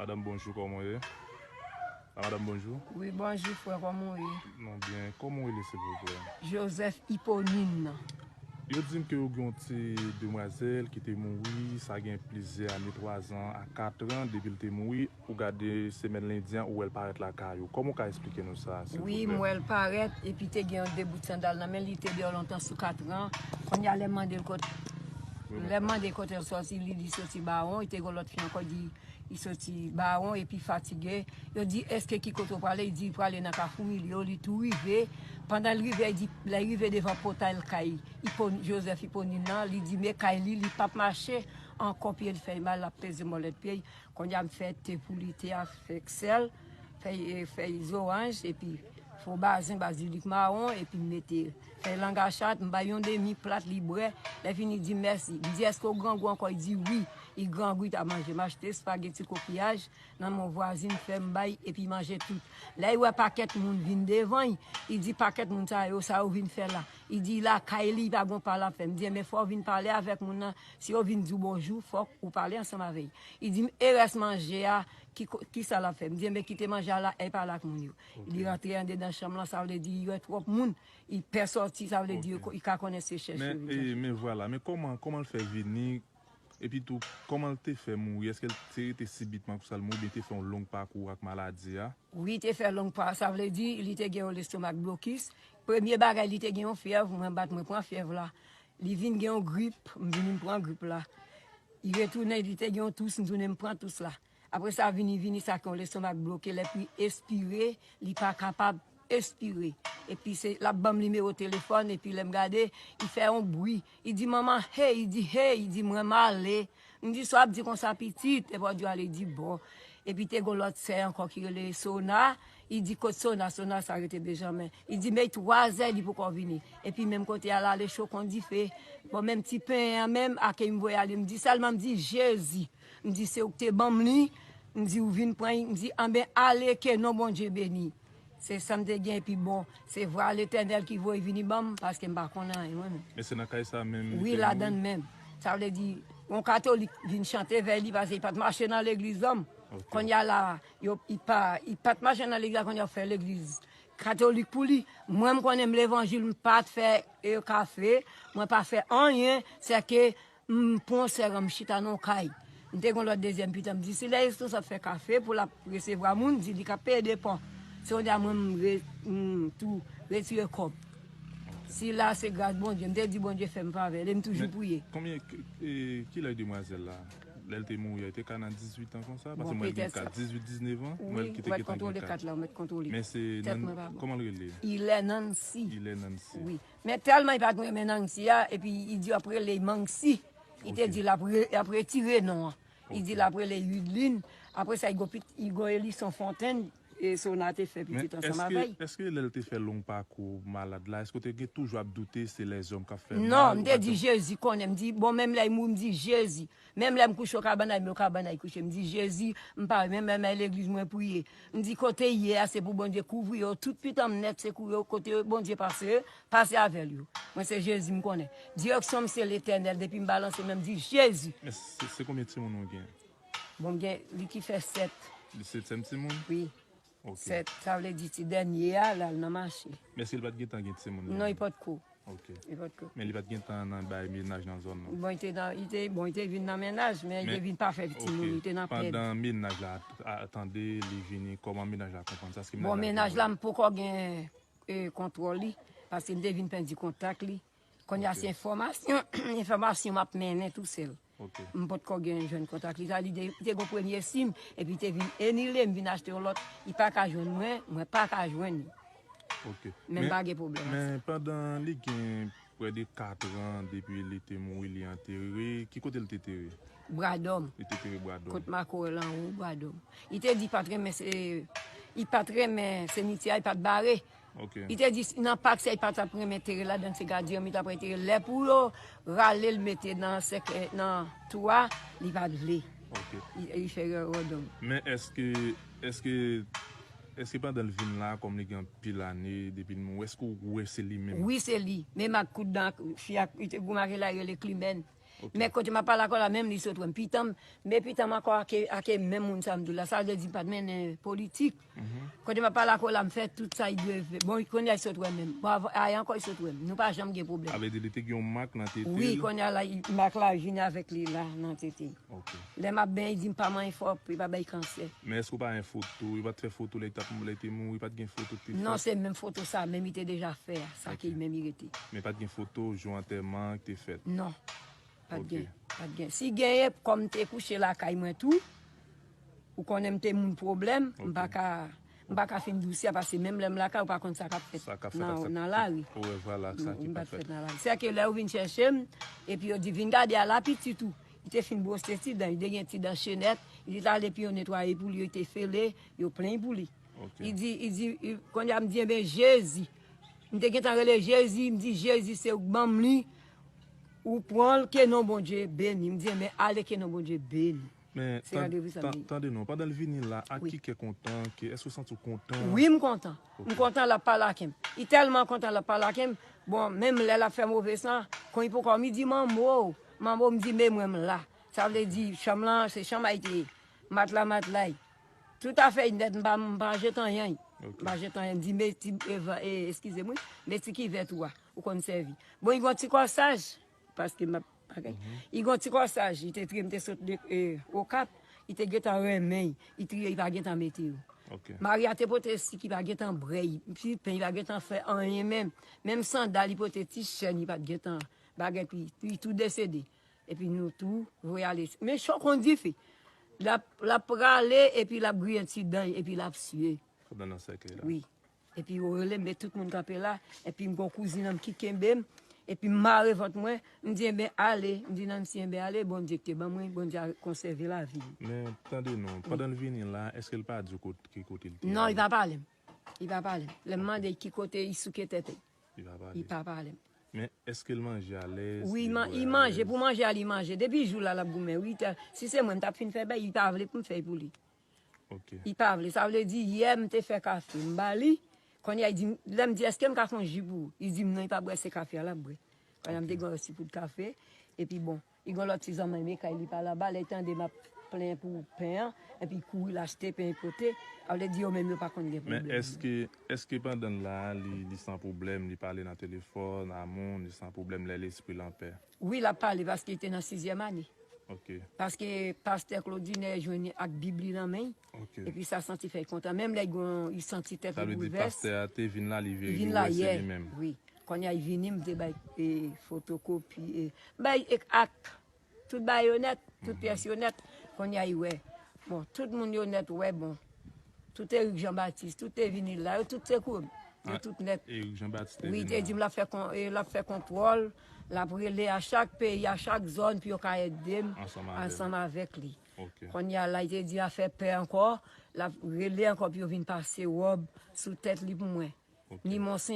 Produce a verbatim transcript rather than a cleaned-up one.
Madanm, bonjou, kòman w ye? La madanm, bonjou. Wi, bonjou, frè, kòman w ye? Non, byen. Kòman w rele, silvouplè? Joseph Hyponine. Yo di m ke w gen yon ti demwazèl ki te mouri, sa gen plizyè ane, twa zan a kat an, depi l te mouri, ou gade semèn lendi an, ou wè l parèt lakay ou. Kòman w ka eksplike nou sa, silvouplè? Wi, m wè l parèt, epi te gen yon de bout sandal nan men l, li te deyò lontan sou kat an. Kounye a, lè m mande l kot, lè m mande kote l sòti, li di soti Bawon, li te gen yon lòt fi ankò, di li soti Bawon epi fatige. Yo di, èske ki kote w prale? Li di li prale nan Kafou Milyo, li tou rive. Pandan l rive, li di, lè l rive devan pòtay kay Ipo, Joseph Hyponine nan, li di men kay li, li p ap mache ankò, pye l fè l mal, l ap peze mòlèt pye l. Kounye a m fè te pou li, te a fèy sèl, fèy, fèy zoranj, epi fo bazen, bazilik mawon, epi m mete fèy langachat, m bay yon demi plat, li bwè. Lè fini, li di mèsi. M di, èske w grangou ankò? Li di wi. Li grangou, li t ap manje. M achte espageti kokiyaj nan men yon vwazin, fè m bay, epi l manje tout. Lè l wè pakèt moun vin devan l, li di pakèt moun sa yo, sa yo vin fè la? Li di lakay li, li pa gen yon pa l ap fè. M di, enben, fò w vin pale avèk moun nan. Si yo vin di w bonjou, fòk ou pale ansanm avè l. Li di m, e rès manje a, ki, ko- ki sa l ap fè? M di, enben, kite manje a la, al pale ak moun yo. Li rantre andedan chanm lan, sa vle di, li wè twòp moun, li pè sòti, sa vle di, li ka konnen se chèche Men, yo vin chèche. Men vwala, men kòman, kòman l fè vini? Epi tou, kòman l te fè mouri? Èske l te rete sibitman konsa l mouri, oubyen te fè yon long pakou ak maladi a? Wi, te fè long pa, sa vle di, li te gen yon lestomak blokis. Premye bagay, li te gen yon fyèv, mwen bat, mwen pran fyèv la. Li vin gen yon grip, m vini m pran grip la. Li retounen, li te gen yon tous, m tounen m pran tous la. Apre sa, vini, vini, sa ke yon lestomak bloke, lè pou li espire, li pa kapab espire. Epi se, l ap ban m nimewo telefòn, epi lè m gade, li fè yon bri. Li di, manman, hey, li di, hey, li di, mwen m ale. M di, sa w ap di konsa, pitit? Epi w di, ale, li di, bon. Epi te gen yon lòt sè ankò ki rele Sona. Li di, kot Sona? Sona sa rete Benjamen. Li di, men twazè, li poko vini. Epi menm kote a, l ale cho kon dife. Bon, menm ti pen an menm, ake m voye ale. M di, sèlman m di, Jezi. M di, se ou ki te ban m li. M di, ou vin pran li. M di, anben, ale, ke non Bondye beni. Se sa m te gen, epi bon, se vwa Letènèl ki voye vini ban m, paske m pa konn anyen, mwen menm. Men se nan kay sa menm li Wi, te mouri? Ladan l menm. Sa vle di, yon katolik vin chante vèy li, paske li pa t mache nan legliz, zanm. Ok. Kounye a la, yo, li pa, li pa t mache nan legliz la, kounye a yo fè legliz katolik pou li. Mwen, m konnen m levanjil, m pa t fè e, kafe, mwen pa fè anyen, sèke m pran sèran, m chita nan yon kay. M te gen yon lòt dezyèm pitit, m di, si lè Estou sa fè kafe pou l ap resevwa moun, di li k ap peye depan. Se yon de a mwen, m re, m tou retire kòb. Sila se gras Bondye. M te di Bondye fè m favè, e m toujou priye. Konbyen, e, kilè demwazèl la? Lè l te mouri a, li te ka nan dizuit an konsa? Paske m wè l gen kat, dizuit, diznèf an, m wè l ki te gentan gen kat. Wi, ou mèt kontwole kat la, ou mèt kontwole. Men se, kòman l rele? Ilè Nancy. Ilè Nancy. Wi. Men tèlman li pa t renmen Nancy a, epi li di y ap rele l Mancy. Li te di l ap re, y ap retire non an. Li di l ap rele Yudlin. Apre sa, li gon pit, li gon Elison Fontaine, e Sona te fè pitit ansanm avè l. Men èske, èske lè l te fè long pakou malad la, èske w te gen toujou ap doute se lèzòm k ap fè mal? Non, m te di Jezi konnen. M di, bon, menm lè l mouri, m di Jezi. Menm lè m kouche okabann, li menm okabann li kouche. M di, Jezi, m pa, menm lè m al legliz, mwen priye. M di, kote l ye a, se pou Bondye kouvri yo. Tout pitit m nèt, se kouvri yo. Kote Bondye pase, pase avè l yo. Mwen, se Jezi m konnen. Direksyon m se Letènèl. Depi m balanse men, m di, Jezi. Men se, se konbyen timoun ou gen? Bon, m gen, li ki fè sèt. Li setyèm timoun? Wi. Ok. Sèt. Sa vle di ti dènye a, l al nan mache. Men èske li pa t gentan gen timoun? Non, li potko. Ok. Li potko. Men li pa t gentan nan bay mennaj nan zòn nan? Bon, li te nan, li te, bon, li te vin nan mennaj, men li te vin pa fè timoun, li te nan pèd. Pandan mennaj la, a, tande, li vini, kòman mennaj la konprann sa? Èske mennaj la te vini? Bon, mennaj la, m poko gen, e, kontwòl li, paske m te vin pèdi kontak li. Kounye a se enfòmasyon, enfòmasyon m ap mennen tousèl. Ok. M potko gen jwenn kontak li. Sa li te, li te gen premye sim, epi li te vin anile, m vin achte yon lòt. Li pa ka jwenn mwen, mwen pa ka jwenn li. Ok. Men m pa gen pwoblèm ak sa. Men pandan li gen prè de kat an depi li te mouri, li antere, ki kote li te tere? Bradòm. Li te tere Bradòm. Kot makorèl anwo Bradòm. Li te di li pa t renmen se, li pa t renmen simityè a, li pa t bare. Ok. Li te di nan pak sa, li pa t ap renmen tere ladan, se gadyen an li t ap entere. Lè pou yo rale l mete nan sèkèy, nan twou a, li pa t vle. Ok. Li, li fè erè donk. Men èske, èske, èske pandan l vin la, kòm li gen anpil ane depi l mouri, èske w wè se li menm? Wi, se li. Menm ak kout dan, fi a, li te gwo make la, rele Klimèn. Men kote m ap pale ak ou la, menm li sot wè m. Pitan m, men pitan m ankò ake, ake menm moun sa m di w la. Sa vle di m pa t mennen politik. Kote m ap pale ak ou la, m fè tout sa li dwe fè. Bon, kounye a li sot wè menm. Bon, avan, ayè ankò li sot wè m. Nou pa janm gen pwoblèm. Sa vle di li te gen yon mak nan tete l? Wi, kounye a la, mak la vini avèk li la, nan tete. Ok. Lè m ap benyen, li di m pa manyen fòk, pou li pa bay kansè. Men èske w pa gen foto? Yo pa t fè foto lè li t ap, lè li te mouri, pa t gen foto ki te fèt? Non, se menm foto sa, menm li te deja fè a, sa ke li menm li rete. Men pa t gen foto jou antèman an ki te fèt? Non. Pa t gen, pa t gen. Si genyen, kòm m te kouche lakay mwen tou, ou konnen m te moun pwoblèm, m pa ka, m pa ka fin di w sa, paske menm lè m lakay, ou pa konn sa k ap fèt nan, nan lari. Ou wè, vwala, sa ki pa t fèt nan lari. Sèke lè yo vin chèche m, epi yo di, "Vin gade a la pitit ou." Li te fin bwose ti dan, li te gen ti dan chenèt, li te ale epi yo netwaye pou li, yo te fele, yo plenn pou li. Li di, li di, kounye a m di, "Enben, Jezi." M te gentan rele Jezi, m di, "Jezi, se ou k ban m li, ou pran l, ke non Bondye beni." M di, "Enben, ale, ke non Bondye beni." Men, tande non, pandan l vini la, ak ki kè kontan, ke, èske w santi w kontan? Wi, m kontan. M kontan l ap pale ak m. Li tèlman kontan l ap pale ak m, bon, menm lè l ap fè move san, kon li poko, li di, "Manmo, manmo," m di, "Men mwen m la." Sa vle di, chanm lan, se chanm a li te ye. Matla, matla li. Tout afè li nèt, m pa, m pa jete anyen. M pa jete anyen. M di, "Men ti, e, eskize m, wi, men ti kivèt ou a, ou konn sèvi." Bon, li gon ti kòsaj, paske m ap bagay. Li gon ti kòsaj, li te triye m te sot de, e, Okap, li te gentan renmen, li triye, li pa gentan mete yo. Maria te pote sik, li pa gentan bwè, li, ti pen, li pa gentan fè anyen menm. Menm sandal, li pote ti chèn, li pa t gentan bagay, epi li tou desede. Epi nou tou voye ale. Men cho konn dife. L ap, l ap prale, epi l ap griyen ti dan, epi l ap siye. Pandan nan sèkèy la. Wi. Epi yo rele m, men tout moun kanpe la. Epi m gon kouzin an m ki kenbe m. Epi m mare vant mwen. M di, "Enben, ale." M di, "Nancy, enben, ale. Bondye ki te ban mwen, Bondye a konsève lavi m." Men, tande non, pandan l vini la, èske l pa di w kot-, ki kote l te ye? Non, li pa pale m. Li pa pale m. Lè m mande ki kote li souke tèt li. Li pa pale. Li pa pale m. Men, èske l manje alèz? Wi, li manje. Pou manje a, li manje. Depi jou la, l ap goumen. Wi, si se mwen, m t ap fin fè bay, li pa vle pou m fè pou li. Li pa vle. Sa vle di, yè, m te fè kafe, m ba li. Kounye a, li di m, lè m di, "Èske m ka fè yon ji pou ou?" Li di m, "Non, li pa bwè, se kafe a l ap bwè." Kounye a, m te gen yon ti poud kafe. Epi bon, li gen lòt ti zanmi m kay li pa laba, lè li tande m ap plenyen pou pen an, epi li kouri l achte pen, li pote. Sa vle di, yo menm, yo pa konn gen pwoblèm. Men èske, èske pandan l la, li, li san pwoblèm, li pale nan telefòn a moun, li san pwoblèm, lè lespri l anpè? Wi, l ap pale paske li te nan sizyèm ane. Paske pastè Claudinè jwenn li ak Bib li nan men l. Epi sa santi fè l kontan. Menm lè l gen, li santi tèt li boulvès. Sa vle di pastè a te vin la, li vin la, li wè se li menm. Wi. Kounye a, li vini, m te bay, e, fotokopi, e, bay, e, ak tout bagay yo nèt, tout pyès yo nèt. Kounye a, li wè. Bon, tout moun yo nèt, wè, bon. Tout Eric Jean Baptiste, tout te vini la, yo tout se kouri. Yo tout nèt. Eric Jean Baptiste te vini la. Wi, te di m l ap fè kon-, e, l ap fè kontwòl, l ap rele a chak peyi, a chak zòn pou yo ka ede m ansanm avèk li. Kounye a la, li te di afè pè ankò, l ap rele ankò pou yo vin pase wòb sou tèt li pou mwen. Ni Monsenyè